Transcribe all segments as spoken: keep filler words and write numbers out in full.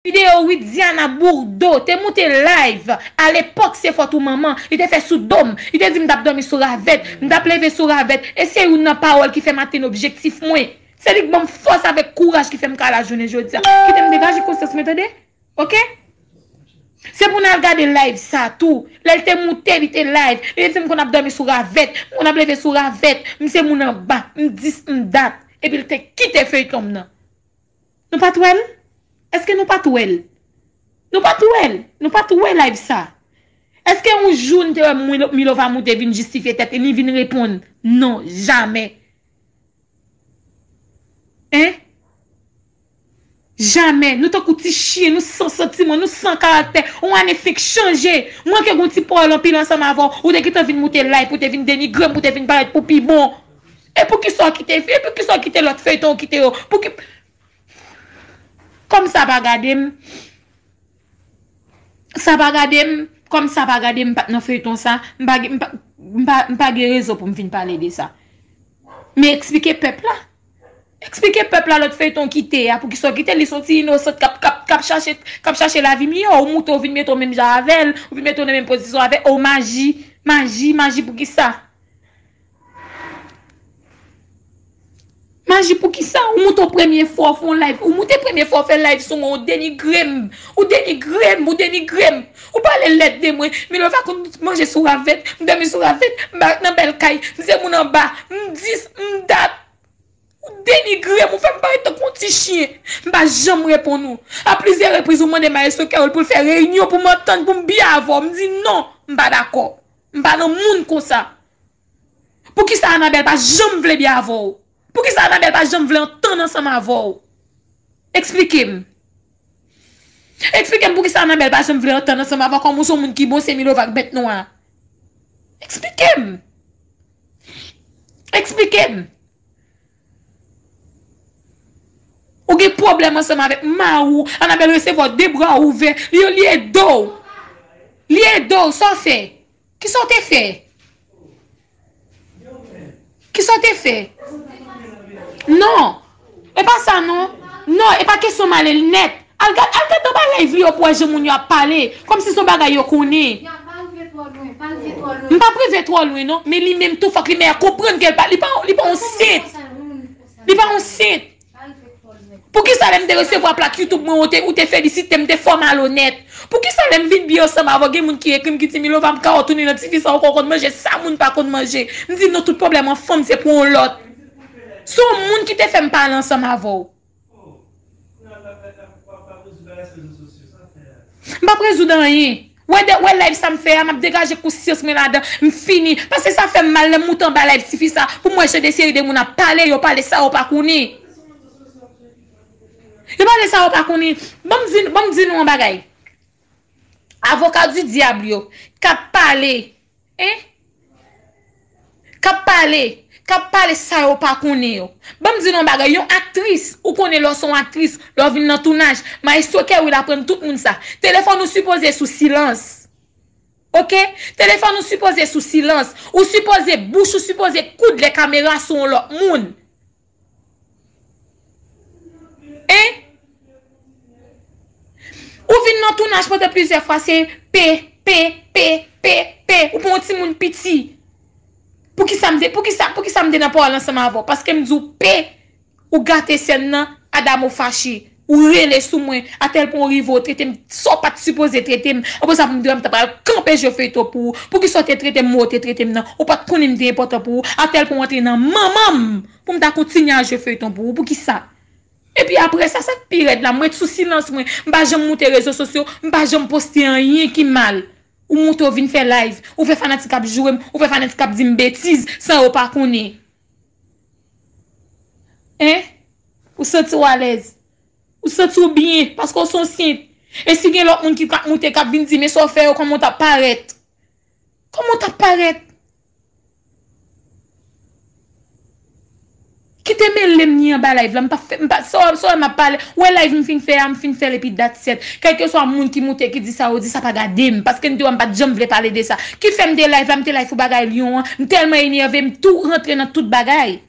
Videyo Widiana Bourdeau te moute live. Alepòk se fòt ou manman. Li te fè sou do m. Li te di m t ap dòmi sou ravèt. M t ap leve sou ravèt. E se youn nan pawòl ki fè m atenn objektif mwen. Se li k ban m fòs avèk kouraj ki fè m ka la jounen jodi a. Kite m degaje konsyans mwen, tande? Oke? Se pou n al gade live sa tou. Lè l te moute, li te live. Li te di m konn ap dòmi sou ravèt. M konn ap leve sou ravèt. M se moun anba. M dis, m dat. Epi l te kite feyton m nan. Nou pa t wè l? Èske nou pa t wè l? Nou pa t wè l? Nou pa t wè live sa? Èske yon jou n te wè Milo-, Milova moute vin jistifye tèt li, li vin reponn? Non, jamè. Hein? Jamè. Nou tankou ti chen, nou san santiman, nou san karaktè. Yon ane fenk chanje. Mwen ke gon ti pawòl anpil ansanm avè w, ou te gentan vin moute live, ou te vin denigre m, ou te vin parèt pou pi bon. E poukisa w kite, e poukisa w kite lòt feyton w kite yo? Pouki, Kòm sa pa gade m, sa pa gade m, kòm sa pa gade m, m pa t nan feyton sa, m pa, m pa, m pa, m pa gen rezon pou m vin pale de sa. Men eksplike pèp la. Eksplike pèp la lòt feyton kite a, poukisa w kite l, li se yon ti inosant k ap, k ap, k ap chache, k ap chache lavi miyò, ou moute, ou vin mete w menm jan avè l, ou vin mete w nan menm pozisyon avè l, o maji, maji, maji poukisa? Maji poukisa? Ou moute w premye fwa w fè yon live. Ou moute premye fwa w fè live sou mwen, ou denigre m. Ou denigre m, ou denigre m. Ou pale lèd de mwen. Milova konn manje sou ravèt, m dòmi sou ravèt, m pa nan bèl kay, m se moun anba, m dis, m dat. Ou denigre m, ou fè m parèt tankou yon ti chen. M pa janm reponn ou. A plizyè repriz, ou mande Maestro Carole pou l fè reyinyon pou m antann, pou m byen avè w. M di non, m pa dakò. M pa nan moun konsa. Poukisa Anabèl pa janm vle byen avè w? Poukisa Anabèl pa janm vle antann ansanm avè w? Eksplike m. Eksplike m poukisa Anabèl pa janm vle antann ansanm avè w, kòm ou se yon moun ki bon, se Milova k bèt nwa. Eksplike m. Eksplike m. Ou gen pwoblèm ansanm avèk mari w. Anabèl resevwa w de bra ouvè. Li, li ede w. Li ede w. Sa w fè? Kisa w te fè? Kisa w te fè? Non. E pa sa non. Non, e pa kesyon m ale l nèt. Al gad, al gad anba live li yo pou w wè jan moun yo ap pale. Kòmsi se yon bagay yo konnen. Ya, pa rive twò lwen, pa rive twò lwen. M p ap rive twò lwen non, men li menm tou fòk li mèt konprann ke l pa, li pa, li pa yon sent. Li pa yon sent. Poukisa lè m te resevwa plak YouTube mwen, ou te, ou te felisite m, te fè w malonèt? Poukisa lè m vin byen ansanm avè w, gen moun ki ekri m, ki di, "Milova, m ka wè w tounen nan tifi sa, ou konn manje sa moun pa konn manje?" M di, "Non, tout pwoblèm an fanm, se pou yon lòt." Se yon moun ki te fè m pale ansanm avè w. M p ap rezoud anyen. Wè de, wè live sa m fè a, m ap degaje konsyans mwen ladan. M fini. Paske sa fè m mal lè m moute anba live tifi sa, pou m wè jan de seri de moun ap pale, yo pale sa yo pa konnen. Yo pale sa yo pa konnen. Ban m di, ban m di nou yon bagay. Avoka di dyab yo, k ap pale, en? K ap pale, k ap pale sa yo pa konnen yo. Ban m di nou yon bagay, yon aktris, ou konnen lè w se yon aktris, lè w vin nan tounaj, Maestro Kerwil aprann tout moun sa. Telefòn ou sipoze sou silans. Oke? Telefòn ou sipoze sou silans. Ou sipoze, bouch ou sipoze koud lè kamera sou yon lòt moun. En? Ou vin nan tounaj pandan plizyè fwa, se pe, pe, pe, pe, pe. Ou pa yon timoun piti. Poukisa m te, poukisa, poukisa m te nan pawòl ansanm avè w? Paske m di w pe, ou gate sèn nan, Adamo fache. Ou rele sou mwen, atèl pwen w rive, w trete m sa w pa t sipoze trete m. Apre sa, pou m di w, m ta pral kanpe je feyton pou ou. Poukisa w te trete m, ou te trete m nan? Ou pa t konnen m te enpòtan pou ou, atèl pwen w antre nan manman m. Pou m ta kontinye a je feyton pou ou. Poukisa? Epi apre sa, sa k pi rèd la, m ret sou silans mwen. M pa janm moute rezo sosyo, m pa janm poste anyen ki mal. Ou moute, w vin fè live, ou fè fanatik ap joure m, ou fè fanatik ap di m betiz, san yo pa konnen. En? Ou santi w alèz? Ou santi w byen, paske w se yon sent. E si gen lòt moun ki t ap moute, k ap vin di, "Men sa w fè yo, kòman w t ap parèt?" Kòman w t ap parèt? Kite mele m ni anba live la, m pa fè, m pa, sa w, sa w wè m ap pale, ou wè live m fin fè a, m fin fè l epi that's it. Kèlkeswa moun ki moute, ki di sa yo di, sa pa gade m, paske m te wè m pa t janm vle pale de sa. Ki fè m te live la, m te live pou bagay Lyon an, m tèlman enève, m tou rantre nan tout bagay.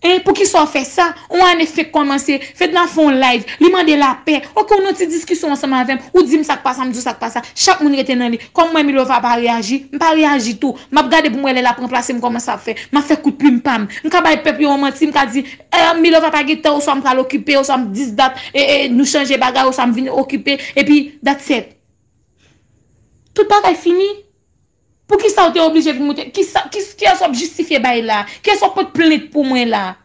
E poukisa w fè sa? On ane fenk kòmanse, Fedna fè on live, li mande lapè. Oke, w nan ti diskisyon ansanm avè m, ou di m sa k pa sa, m di w sa k pa sa. Chak moun rete nan li. Kòm mwen, Milova pa reyaji, m pa reyaji tou. M ap gade pou m wè lè l ap ranplase m kòman sa ap fè. M ap fè kout plim pa m. M ka bay pèp yo yon manti, m ka di, eh, Milova pa gen tan, oswa m pral okipe, oswa m dis dat, e, e, nou chanje bagay, oswa m vin okipe, epi that's it. Tout bagay fini. Poukisa w te oblije vin moute? Kisa, ki, kiyès w ap jistifye bay la? Kiyès w ap pot plent pou mwen la?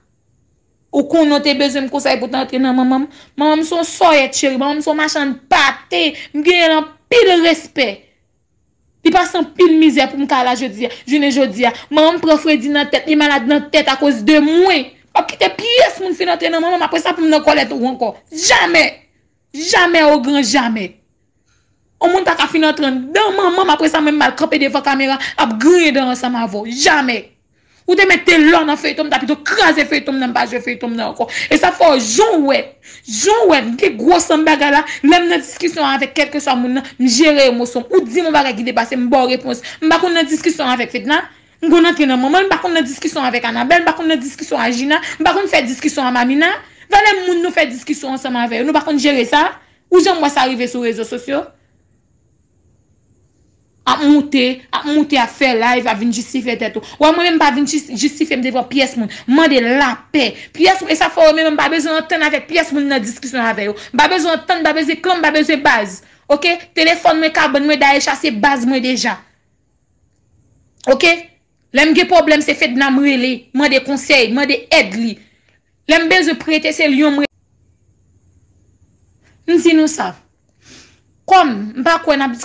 Ou konnen w te bezwen m konsa, epi w te antre nan manman m. Manman m se yon sòyèt cheri, manman m se yon machann pate. M genyen l anpil respè. Li pase anpil mizè pou m ka la jodi a, jounen jodi a. Manman m pran fredi nan tèt, li malad nan tèt akoz de mwen. M p ap kite pyès moun fin antre nan manman m, apre sa pou m nan kòlèt ou ankò. Jamè! Jamè o gran jamè. On moun pa ka fin antre anndan manman m, apre sa mwen m al kanpe devan kamera ap griyen dan ansanm avè w. Jamè. Ou te met de lò nan feyton m, ta pito kraze feyton m nan, m pa jwe feyton m nan ankò. E sa fè w jan w wè, jan w wè m gen gwo sanm bagay la, lè m nan diskisyon avèk kèlkeswa moun nan, m jere emosyon m. Ou di m on bagay ki depase m, m ba w repons. M pa konn nan diskisyon avèk Fedna. M konn antre nan manman l, m pa konn nan diskisyon avèk Anabèl, m pa konn nan diskisyon a Jina, m pa konn fè diskisyon a Mamina. Valè moun nou fè diskisyon ansanm avè yo, nou pa konn jere sa? Ou janm wè sa rive sou rezo sosyo? Ap moute, ap moute, ap fè live, ap vin jistifye tèt ou. Wè, mwen menm m pa vin jis-, jistifye m devan pyès moun. M mande lapè. Pyès moun, e sa fè w wè menm m pa bezwen antann avèk pyès moun nan diskisyon avè yo. M pa bezwen antann, m pa bezwen klan, m pa bezwen baz. Oke? Telefòn mwen, kabann mwen, Daisha se baz mwen deja. Oke? Lè m gen pwoblèm, se Fedna m rele, mande konsèy, mande èd li. Lè m bezwen prete, se Lyon m rele. M di nou sa. Kòm m pa kwè n ap,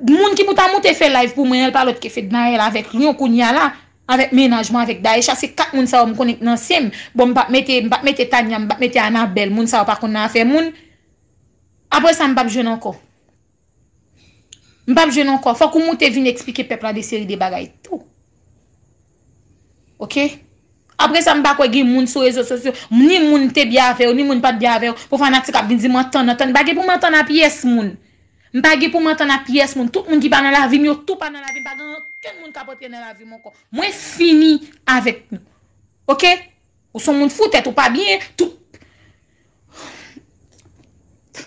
moun ki pou ta moute fè live pou mwen an, l pa lòt ke Fednaelle avèk Lyon kounye a la, avèk mennaj mwen, avèk Daisha, se kat moun sa yo m konnen k nan sen m. Bon, m p ap mete, m p ap mete Tania, m p ap mete Anabèl, moun sa yo pa konn nan afè moun. Apre sa, m p ap jwenn ankò. M p ap jwenn ankò. Fòk ou moute vin eksplike pèp la de seri de bagay tou. Oke? Apre sa, m pa kwè gen moun sou rezo sosyo, ni moun te byen avè yo, ni moun pa t byen avè yo, pou fanatik ap vin di m antann, antann. M pa gen pou m antann a pyès moun. M pa gen pou m antann a pyès moun. Tout moun ki pa nan lavi m, yo tou pa nan lavi m. Pa gen okenn moun k ap antre nan lavi m ankò. Mwen fini avèk nou. Oke? Ou se yon moun fou, tèt ou pa byen, tout.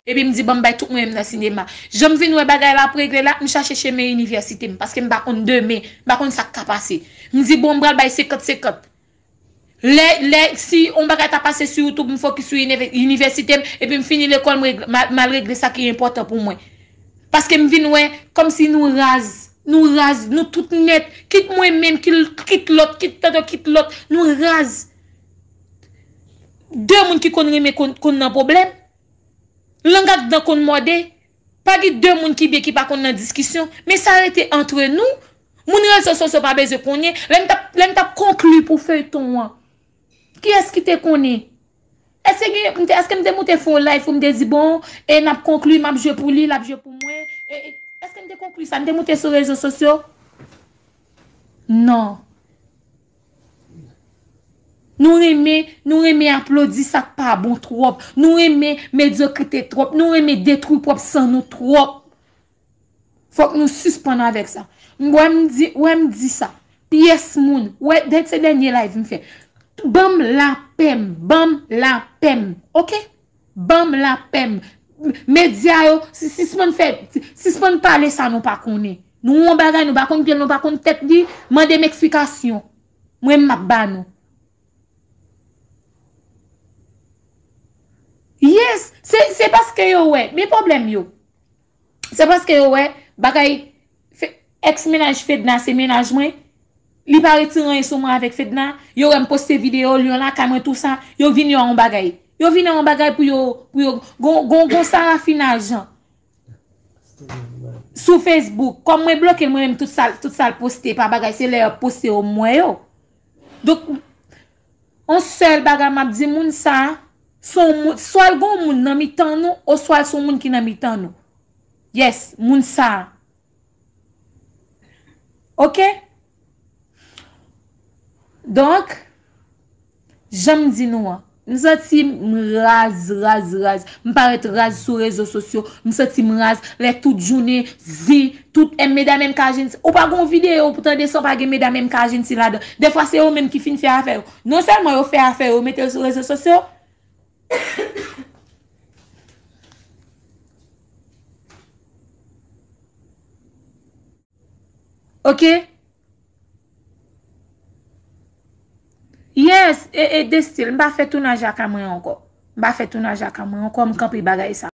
Epi m di, "Ban m bay tout mwayen m nan sinema." Jan m vin wè bagay la ap regle la, m chache chemen inivèsite m, paske m pa konn demen, m pa konn sa k ka pase. M di, "Bon, m pral bay senkant senkant." Lè, lè, si yon bagay ta pase sou YouTube, m fokis sou inivè-, inivèsite m, epi m fini lekòl, m regle, m al, m al regle sa ki enpòtan pou mwen. Paske m vin wè, kòmsi nou raz. Nou raz, nou tout nèt. Kit mwen menm, kit, kit lòt, kit tanto, kit lòt. Nou raz. De moun ki konn renmen konn, konn nan pwoblèm. Lang ak dan konn mòde. Pa gen de moun ki byen ki pa konn nan diskisyon. Men sa rete antre nou. Moun rezo sosyo pa bezwen konnen. Lè m t ap, lè m t ap konkli pou feyton an. Kiyès ki te konnen? Èske gen, m te, èske m te moute fè yon live pou m te di, "Bon, e n ap konkli, m ap jwe pou li, l ap jwe pou mwen"? E, e, èske m te konkli sa? M te moute sou rezo sosyo? Non. Nou renmen, nou renmen aplodi sa k pa bon twòp. Nou renmen medyokrite twòp. Nou renmen detwi pwòp san nou twòp. Fòk nou sispann avèk sa. M, wè m di, wè m di sa. Pyès moun, wè, dèt se dènye live m fè. Ban m lapè m, ban m lapè m. Oke? Ban m lapè m. Medya yo, si, sispann fè, sispann pale sa nou pa konnen. Nou wè yon bagay, nou pa konn pye l, nou pa konn tèt li, mande m eksplikasyon. Mwen, m ap ba nou. Yes, se, se paske yo wè, men pwoblèm yo. Se paske yo wè bagay fe-, èks mennaj Fedna se mennaj mwen. Li pa retire anyen sou mwen avèk Fedna. Yo wè m poste videyo, Lyon lakay mwen, tou sa. Yo vin yo a yon bagay. Yo vin a yon bagay pou yo, pou yo, gon, gon, gon sa rafinaj an. Sou Facebook. Kòm mwen bloke l, mwen menm tout sa, tout sa l poste pa bagay, se lè y ap poste yo m wè yo. Donk, yon sèl bagay m ap di moun sa, se yon moun, swa l gon moun nan mitan nou, oswa l se yon moun ki nan mitan nou. Yes, moun sa. Oke? Donk, jan m di nou an, M santi m raz, raz, raz. M parèt raz sou rezo sosyo. M santi m raz. Lè tout jounen, zi, tout M, medam M K Agency. Ou pa gon videyo, ou tande san pa gen medam M K Agency ladan. Defwa se yo menm ki fin fè afè yo. Non sèlman yo fè afè yo, mete yo sou rezo sosyo. Ok? Yes, e, e Destil, m pa fè tounaj ak mwen ankò. M pa fè tounaj ak mwen ankò, m kanpe bagay sa.